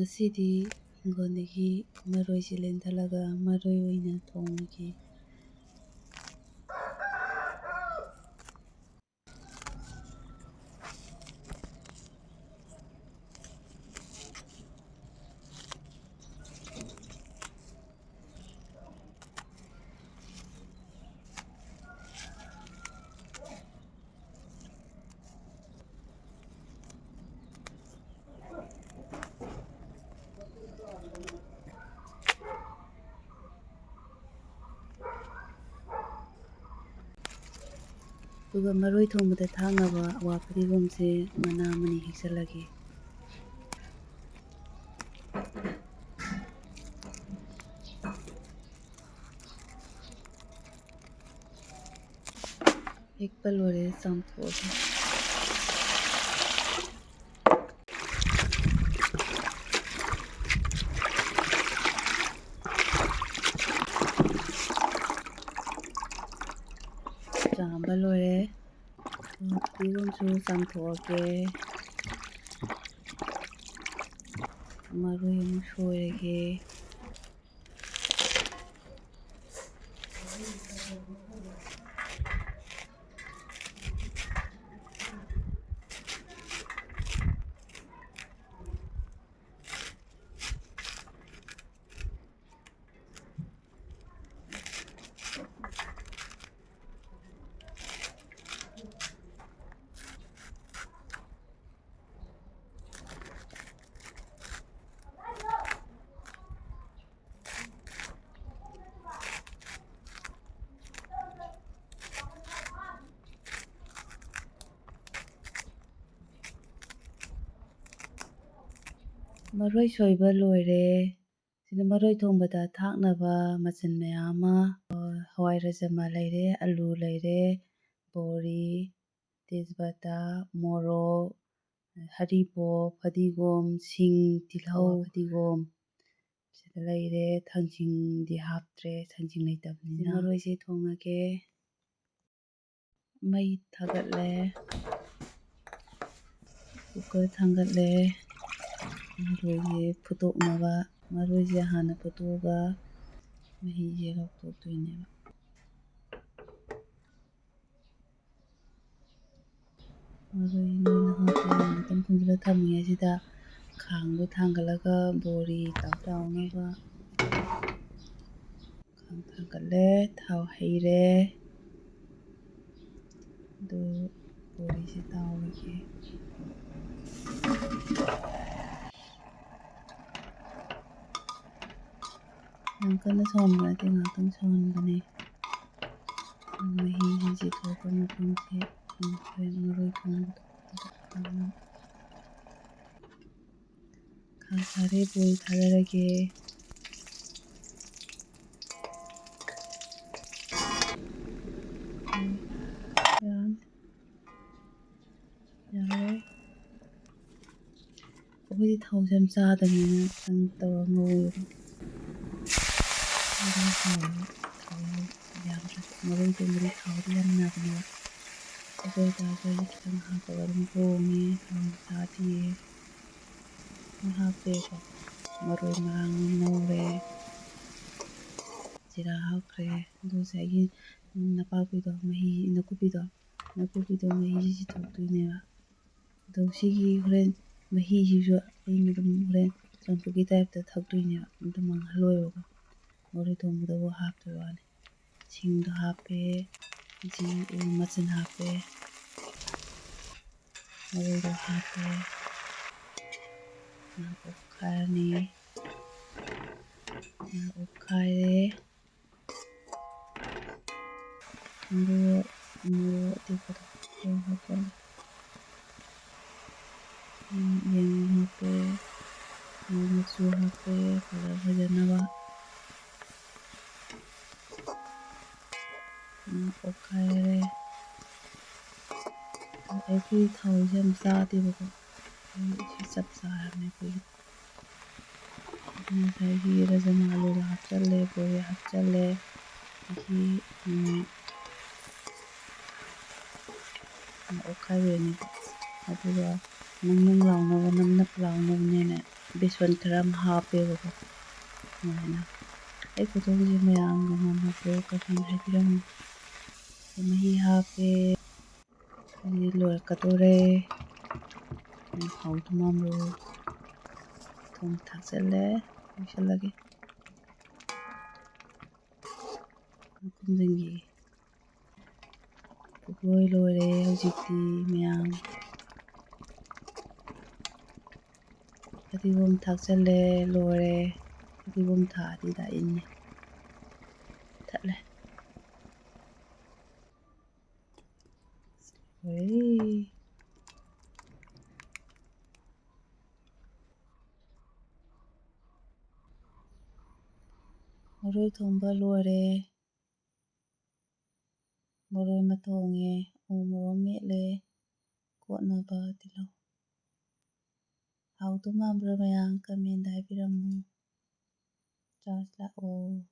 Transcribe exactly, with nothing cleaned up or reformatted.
ꯉꯁꯤꯗꯤ ꯍꯤꯡꯒꯣꯜꯗꯒꯤ ꯃꯔꯣꯏꯁꯤ ꯂꯦꯟꯊꯠꯂꯒ ꯃꯔꯣꯏ ꯑꯣꯏꯅ ꯊꯣꯡꯉꯒꯦ꯫ ꯑꯗꯨꯒ ꯃꯔꯣꯏ ꯊꯣꯡꯕꯗ ꯊꯥꯛꯅꯕ ꯑꯋꯥ ꯐꯗꯤꯒꯣꯝꯁꯦ ꯃꯅꯥ ꯑꯃꯅꯤ ꯍꯦꯛꯆꯜꯂꯒꯦ꯫ ꯍꯦꯛꯄ ꯂꯣꯏꯔꯦ, ꯆꯥꯝꯊꯣꯛꯑꯒꯦ꯫ ꯆꯥꯝꯕ ꯂꯣꯏꯔꯦ꯫ ꯐꯗꯤꯒꯣꯝꯁꯨ ꯆꯥꯝꯊꯣꯛꯑꯒꯦ꯫ ꯃꯔꯣꯏ ꯑꯃꯨꯛ ꯁꯣꯏꯔꯒꯦ꯫ ꯃꯔꯣꯏ ꯁꯣꯏꯕ ꯂꯣꯏꯔꯦ꯫ ꯁꯤꯗ ꯃꯔꯣꯏ ꯊꯣꯡꯕꯗ ꯊꯥꯛꯅꯕ ꯃꯆꯜ ꯃꯌꯥꯝ ꯑꯃ, ꯍꯋꯥꯏ ꯔꯖꯃꯥ ꯂꯩꯔꯦ, ꯑꯂꯨ ꯂꯩꯔꯦ, ꯕꯣꯔꯤ, ꯇꯦꯖꯄꯇꯥ, ꯃꯣꯔꯣꯛ, ꯍꯔꯤꯕꯣꯞ, ꯐꯗꯤꯒꯣꯝ, ꯁꯤꯡ, ꯇꯤꯜꯍꯧ, ꯐꯗꯤꯒꯣꯝ ꯁꯤꯗ ꯂꯩꯔꯦ꯫ ꯊꯥꯡꯖꯤꯡꯗꯤ ꯍꯥꯞꯇ꯭ꯔꯦ, ꯊꯥꯡꯖꯤꯡ ꯂꯩꯇꯕꯅꯤꯅ꯫ ꯃꯔꯣꯏꯁꯦ ꯊꯣꯡꯉꯒꯦ꯫ ꯃꯩ ꯊꯥꯒꯠꯂꯦ꯫ ꯀꯨꯀꯔ ꯊꯥꯡꯒꯠꯂꯦ꯫ ꯃꯔꯣꯏꯁꯦ ꯐꯨꯠꯇꯣꯛꯅꯕ, ꯃꯔꯣꯏꯁꯦ ꯍꯥꯟꯅ ꯐꯨꯠꯇꯣꯛꯑꯒ ꯃꯍꯤꯁꯦ ꯂꯧꯊꯣꯛꯇꯣꯏꯅꯦꯕ꯫ ꯃꯔꯣꯏ ꯂꯣꯏꯅ ꯍꯥꯞꯄꯦ꯫ ꯉꯥꯛꯇꯪ ꯈꯨꯝꯖꯤꯜꯂ ꯊꯝꯃꯤꯉꯩꯁꯤꯗ ꯈꯥꯡꯗꯣ ꯊꯥꯡꯒꯠꯂꯒ ꯕꯣꯔꯤ ꯇꯥꯎ ꯇꯥꯎꯅꯕ ꯈꯥꯡ ꯊꯥꯡꯒꯠꯂꯦ꯫ ꯊꯥꯎ ꯍꯩꯔꯦ꯫ ꯑꯗꯨ ꯕꯣꯔꯤꯁꯦ ꯇꯥꯎꯔꯒꯦ꯫ ꯌꯥꯝ ꯀꯟꯅ ꯁꯧꯍꯟꯕ ꯅꯠꯇꯦ, ꯉꯥꯛꯇꯪ ꯁꯧꯍꯟꯕꯅꯦ꯫ ꯃꯍꯤꯁꯤ ꯆꯤꯊꯣꯛꯄ ꯃꯇꯨꯡꯁꯦ ꯍꯣꯔꯦꯟ ꯃꯔꯣꯏ ꯊꯣꯡꯕꯗꯣ ꯑꯗꯨꯗ ꯍꯥꯞꯅꯕ꯫ ꯈꯥꯡ ꯁꯥꯔꯦ, ꯕꯣꯔꯤ ꯊꯥꯗꯔꯒꯦ꯫ ꯌꯥꯔꯦ꯫ ꯌꯥꯔꯦ꯫ ꯑꯩꯈꯣꯏꯗꯤ ꯊꯥꯎꯁꯦ ꯌꯥꯝ ꯆꯥꯗꯕꯅꯤꯅ ꯈꯤꯇꯪ ꯇꯧꯔ ꯉꯧꯋꯦꯕ꯫ ꯑꯗꯨꯝ ꯍꯥꯎꯋꯦ꯫ ꯊꯥꯎ ꯌꯥꯝ, ꯌꯥꯝꯗ꯭ꯔꯁꯨ ꯃꯔꯣꯏ ꯊꯣꯡꯕꯗꯤ ꯊꯥꯎꯗꯤ ꯌꯥꯝ ꯌꯥꯝꯅꯕꯅꯦꯕ꯫ ꯑꯗꯨ ꯑꯣꯏꯇꯥꯔꯁꯨ ꯑꯩꯗꯤ ꯈꯤꯇꯪ ꯍꯥꯞꯄꯒ ꯑꯗꯨꯝ ꯊꯣꯡꯉꯦ꯫ ꯊꯥꯎ ꯌꯥꯝ ꯆꯥꯗꯤꯌꯦ꯫ ꯍꯥꯞꯄꯦꯀꯣ꯫ ꯃꯔꯣꯏ ꯃꯔꯥꯡ ꯉꯧꯔꯦ꯫ ꯖꯤꯔꯥ ꯍꯥꯞꯈ꯭ꯔꯦ꯫ ꯑꯗꯨ ꯉꯁꯥꯏꯒꯤ ꯅꯄꯥꯛꯄꯤꯗꯣ, ꯃꯍꯤ, ꯅꯥꯀꯨꯞꯄꯤꯗꯣ, ꯅꯥꯀꯨꯞꯄꯤꯗꯣ ꯃꯍꯤꯁꯤ ꯆꯤꯊꯣꯛꯇꯣꯏꯅꯦꯕ꯫ ꯑꯗꯣ ꯁꯤꯒꯤ ꯍꯣꯔꯦꯟ ꯃꯍꯤꯁꯤꯁꯨ ꯑꯩꯅ ꯑꯗꯨꯝ ꯍꯣꯔꯦꯟ ꯆꯝꯐꯨꯠꯀꯤ ꯇꯥꯏꯞꯇ ꯊꯛꯇꯣꯏꯅꯦꯕ꯫ ꯑꯝꯇ ꯃꯥꯡꯍꯜꯂꯣꯏꯕꯀꯣ꯫ ꯃꯔꯣꯏ ꯊꯣꯡꯕꯗꯕꯨ ꯍꯥꯞꯄꯩ ꯋꯥꯅꯤ꯫ ꯁꯤꯡꯗꯣ ꯍꯥꯞꯄꯦ, ꯖꯤ-, ꯃꯆꯜ ꯍꯥꯞꯄꯦ, ꯃꯔꯣꯏꯗꯣ ꯍꯥꯞꯄꯦ, ꯉꯥꯏꯍꯥꯛ ꯑꯣꯠꯈꯥꯏꯔꯅꯤ, ꯉꯥꯏꯍꯥꯛ ꯑꯣꯠꯈꯥꯏꯔꯦ꯫ ꯑꯗꯨꯒ ꯃꯣꯔꯣꯛ ꯑꯇꯦꯛꯄꯗꯣ ꯈꯔ ꯍꯥꯞꯆꯜꯂꯦ꯫ ꯎꯝ, ꯌꯥꯏꯉꯪ ꯍꯥꯞꯄꯦ, ꯃꯣꯔꯣꯛ ꯃꯆꯨ ꯍꯥꯞꯄꯦ, colour ꯐꯖꯅꯕ꯫ ꯎꯝ, ꯑꯣꯠꯈꯥꯏꯔꯦ꯫ ꯑꯩꯈꯣꯏ ꯊꯥꯎꯁꯦ ꯌꯥꯝ ꯆꯥꯗꯦꯕꯀꯣ, ꯑꯗꯨꯅ ꯁꯤ ꯆꯞ ꯆꯥꯔꯕꯅꯦ ꯑꯩꯈꯣꯏꯒꯤ꯫ ꯉꯁꯥꯏꯒꯤ ꯔꯖꯃꯥ ꯑꯂꯨꯗꯣ ꯍꯥꯞꯆꯜꯂꯦ, ꯕꯣꯔꯤ ꯍꯥꯞꯆꯜꯂꯦ, ꯑꯗꯒꯤ, ꯎꯝ, ꯑꯣꯠꯈꯥꯏꯕꯤꯔꯅꯤ꯫ ꯑꯗꯨꯒ ꯅꯪ ꯅꯪ ꯂꯥꯎꯅꯕ, ꯅꯞ ꯅꯞ ꯂꯥꯎꯅꯕꯅꯦꯅ ꯕꯦꯁꯣꯟ ꯈꯔ ꯑꯃ ꯍꯥꯞꯄꯦꯕꯀꯣ꯫ ꯑꯗꯨꯃꯥꯏꯅ ꯑꯩ ꯈꯨꯊꯣꯡꯁꯦ ꯃꯌꯥꯝꯒ ꯃꯥꯟꯅꯕ꯭ꯔꯣ? ꯀꯃꯦꯟ ꯍꯥꯏꯕꯤꯔꯝꯃꯨ꯫ ꯃꯍꯤ ꯍꯥꯞꯄꯦ꯫ ꯑꯗꯨꯗꯤ ꯂꯣꯏꯔꯛꯀꯗꯣꯔꯦ꯫ ꯍꯥꯎꯗꯧ ꯃꯥꯟꯕ꯭ꯔꯣ? ꯊꯨꯝ ꯊꯥꯛꯆꯜꯂꯦ꯫ ꯂꯣꯏꯁꯜꯂꯒꯦ꯫ ꯈꯨꯝꯖꯤꯟꯈꯤꯒꯦ꯫ ꯄꯨꯡꯂꯣꯏ ꯂꯣꯏꯔꯦ ꯍꯧꯖꯤꯛꯇꯤ ꯃꯌꯥꯝ꯫ ꯐꯗꯤꯒꯣꯝ ꯊꯥꯛꯆꯜꯂꯦ, ꯂꯣꯏꯔꯦ꯫ ꯐꯗꯤꯒꯣꯝ ꯊꯥꯛꯑꯗꯤ ꯗꯥꯏꯠꯅꯦ꯫ ꯊꯠꯂꯦ꯫ ꯂꯣꯏꯔꯦ꯫ ꯃꯔꯣꯏ ꯊꯣꯡꯕ ꯂꯣꯏꯔꯦ꯫ ꯃꯔꯣꯏ ꯑꯃ ꯊꯣꯡꯉꯦ, ꯎ ꯃꯣꯔꯣꯛ ꯃꯦꯠꯂꯦ, ꯀꯣꯠꯅꯕ ꯇꯤꯜꯍꯧ꯫ ꯍꯥꯎꯗꯧ ꯃꯥꯟꯕ꯭ꯔꯥ ꯃꯌꯥꯝ? ꯀꯃꯦꯟꯗ ꯍꯥꯏꯕꯤꯔꯝꯃꯨ꯫ ꯆꯥꯔꯖ ꯂꯥꯛꯑꯣ꯫